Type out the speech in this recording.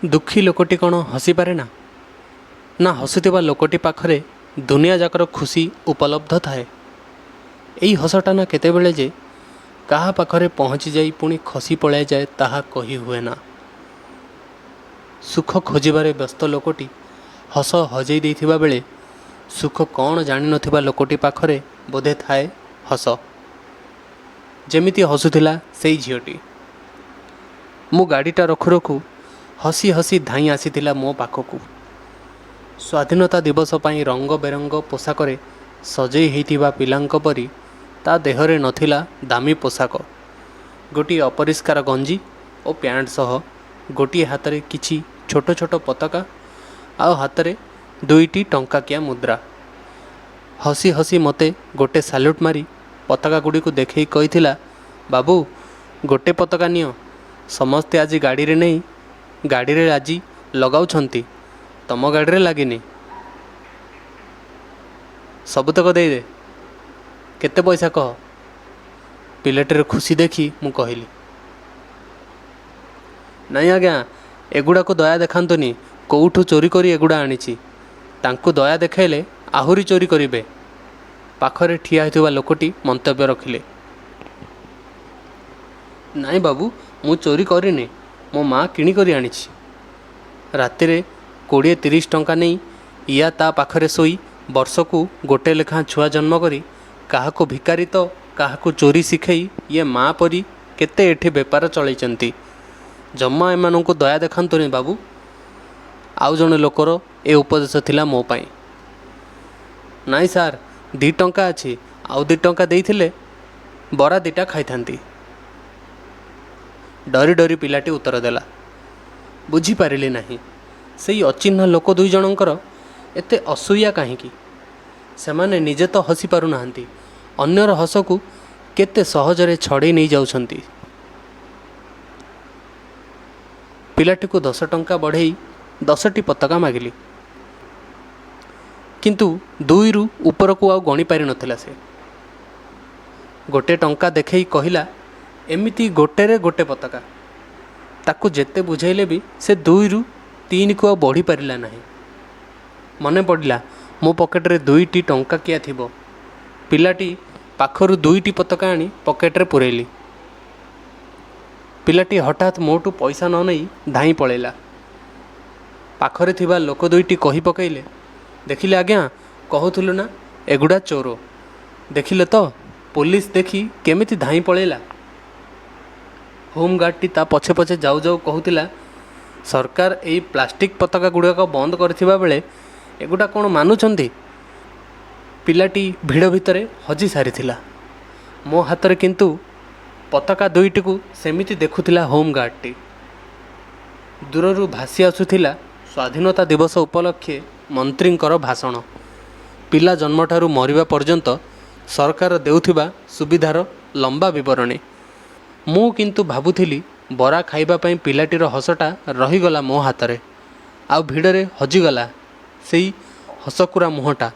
ଦୁଃଖୀ ଲୋକଟି କ'ଣ ହସିପାରେ ନା? ନା ହସୁଥିବା ଲୋକଟି ପାଖରେ ଦୁନିଆଯାକର ଖୁସି ଉପଲବ୍ଧ ଥାଏ? ଏଇ ହସଟା ନା କେତେବେଳେ ଯେ କାହା ପାଖରେ ପହଞ୍ଚିଯାଇ ପୁଣି ଖସି ପଳାଇଯାଏ, ତାହା କହି ହୁଏନା। ସୁଖ ଖୋଜିବାରେ ବ୍ୟସ୍ତ ଲୋକଟି ହସ ହଜେଇ ଦେଇଥିବା ବେଳେ ସୁଖ କ'ଣ ଜାଣିନଥିବା ଲୋକଟି ପାଖରେ ବୋଧେ ଥାଏ ହସ। ଯେମିତି ହସୁଥିଲା ସେଇ ଝିଅଟି। ମୁଁ ଗାଡ଼ିଟା ରଖୁ ରଖୁ ହସି ହସି ଧାଇଁ ଆସିଥିଲା ମୋ ପାଖକୁ। ସ୍ୱାଧୀନତା ଦିବସ ପାଇଁ ରଙ୍ଗ ବେରଙ୍ଗ ପୋଷାକରେ ସଜେଇ ହେଇଥିବା ପିଲାଙ୍କ ପରି ତା ଦେହରେ ନଥିଲା ଦାମୀ ପୋଷାକ। ଗୋଟିଏ ଅପରିଷ୍କାର ଗଞ୍ଜି ଓ ପ୍ୟାଣ୍ଟ ସହ ଗୋଟିଏ ହାତରେ କିଛି ଛୋଟ ଛୋଟ ପତାକା, ଆଉ ହାତରେ ଦୁଇଟି ଟଙ୍କାକିଆ ମୁଦ୍ରା। ହସି ହସି ମୋତେ ଗୋଟେ ସାଲ୍ୟୁଟ୍ ମାରି ପତାକା ଗୁଡ଼ିକୁ ଦେଖେଇ କହିଥିଲା, "ବାବୁ, ଗୋଟେ ପତାକା ନିଅ। ସମସ୍ତେ ଆଜି ଗାଡ଼ିରେ ନେଇ ଗାଡ଼ିରେ ଆଜି ଲଗାଉଛନ୍ତି। ତମ ଗାଡ଼ିରେ ଲାଗିନି। ସବୁତକ ଦେଇଦେ। କେତେ ପଇସା କହ।" ପିଲାଟିର ଖୁସି ଦେଖି ମୁଁ କହିଲି, "ନାଇଁ ଆଜ୍ଞା, ଏଗୁଡ଼ାକୁ ଦୟା ଦେଖାନ୍ତୁନି। କୋଉଠୁ ଚୋରି କରି ଏଗୁଡ଼ା ଆଣିଛି। ତାଙ୍କୁ ଦୟା ଦେଖାଇଲେ ଆହୁରି ଚୋରି କରିବେ।" ପାଖରେ ଠିଆ ହୋଇଥିବା ଲୋକଟି ମନ୍ତବ୍ୟ ରଖିଲେ। "ନାଇଁ ବାବୁ, ମୁଁ ଚୋରି କରିନି। ମୋ ମା' କିଣିକରି ଆଣିଛି। ରାତିରେ 20-30 ଟଙ୍କା ନେଇ ୟା ତା ପାଖରେ ଶୋଇ ବର୍ଷକୁ ଗୋଟେ ଲେଖାଁ ଛୁଆ ଜନ୍ମ କରି କାହାକୁ ଭିକାରୀ ତ କାହାକୁ ଚୋରି ଶିଖେଇ ଇଏ ମା' ପରି କେତେ ଏଠି ବେପାର ଚଳେଇଛନ୍ତି। ଜମା ଏମାନଙ୍କୁ ଦୟା ଦେଖାନ୍ତୁନି ବାବୁ।" ଆଉ ଜଣେ ଲୋକର ଏ ଉପଦେଶ ଥିଲା ମୋ ପାଇଁ। "ନାଇଁ ସାର୍, 2 ଟଙ୍କା ଅଛି। ଆଉ 2 ଟଙ୍କା ଦେଇଥିଲେ ବରା ଦୁଇଟା ଖାଇଥାନ୍ତି।" ଡରି ଡରି ପିଲାଟି ଉତ୍ତର ଦେଲା। ବୁଝିପାରିଲି ନାହିଁ, ସେଇ ଅଚିହ୍ନା ଲୋକ ଦୁଇ ଜଣଙ୍କର ଏତେ ଅସୂୟା କାହିଁକି? ସେମାନେ ନିଜେ ତ ହସି ପାରୁନାହାନ୍ତି, ଅନ୍ୟର ହସକୁ କେତେ ସହଜରେ ଛଡ଼େଇ ନେଇଯାଉଛନ୍ତି। ପିଲାଟିକୁ 10 ଟଙ୍କା ବଢ଼େଇ 10ଟି ପତାକା ମାଗିଲି। କିନ୍ତୁ ଦୁଇରୁ ଉପରକୁ ଆଉ ଗଣି ପାରିନଥିଲା ସେ। ଗୋଟେ ଟଙ୍କା ଦେଖେଇ କହିଲା, "ଏମିତି ଗୋଟେରେ ଗୋଟେ ପତାକା।" ତାକୁ ଯେତେ ବୁଝେଇଲେ ବି ସେ ଦୁଇରୁ ତିନିକୁ ଆଉ ବଢ଼ିପାରିଲା ନାହିଁ। ମନେ ପଡ଼ିଲା, ମୋ ପକେଟରେ ଦୁଇଟି ଟଙ୍କାକିଆ ଥିବ। ପିଲାଟି ପାଖରୁ ଦୁଇଟି ପତାକା ଆଣି ପକେଟରେ ପୂରେଇଲି। ପିଲାଟି ହଠାତ୍ ମୋଠୁ ପଇସା ନ ନେଇ ଧାଇଁ ପଳେଇଲା। ପାଖରେ ଥିବା ଲୋକ ଦୁଇଟି କହି ପକେଇଲେ, "ଦେଖିଲେ ଆଜ୍ଞା, କହୁଥିଲୁ ନା ଏଗୁଡ଼ା ଚୋର। ଦେଖିଲେ ତ, ପୋଲିସ ଦେଖି କେମିତି ଧାଇଁ ପଳେଇଲା।" ହୋମଗାର୍ଡ଼ଟି ତା ପଛେ ପଛେ ଯାଉ ଯାଉ କହୁଥିଲା, "ସରକାର ଏଇ ପ୍ଲାଷ୍ଟିକ୍ ପତାକା ଗୁଡ଼ାକ ବନ୍ଦ କରିଥିବା ବେଳେ ଏଗୁଡ଼ା କ'ଣ ମାନୁଛନ୍ତି?" ପିଲାଟି ଭିଡ଼ ଭିତରେ ହଜି ସାରିଥିଲା। ମୋ ହାତରେ କିନ୍ତୁ ପତାକା ଦୁଇଟିକୁ ସେମିତି ଦେଖୁଥିଲା ହୋମଗାର୍ଡ଼ଟି। ଦୂରରୁ ଭାସି ଆସୁଥିଲା ସ୍ୱାଧୀନତା ଦିବସ ଉପଲକ୍ଷେ ମନ୍ତ୍ରୀଙ୍କର ଭାଷଣ। ପିଲା ଜନ୍ମଠାରୁ ମରିବା ପର୍ଯ୍ୟନ୍ତ ସରକାର ଦେଉଥିବା ସୁବିଧାର ଲମ୍ବା ବିବରଣୀ। ମୁଁ କିନ୍ତୁ ଭାବୁଥିଲି, ବରା ଖାଇବା ପାଇଁ ପିଲାଟିର ହସଟା ରହିଗଲା ମୋ ହାତରେ, ଆଉ ଭିଡ଼ରେ ହଜିଗଲା ସେଇ ହସକୁରା ମୁହଁଟା।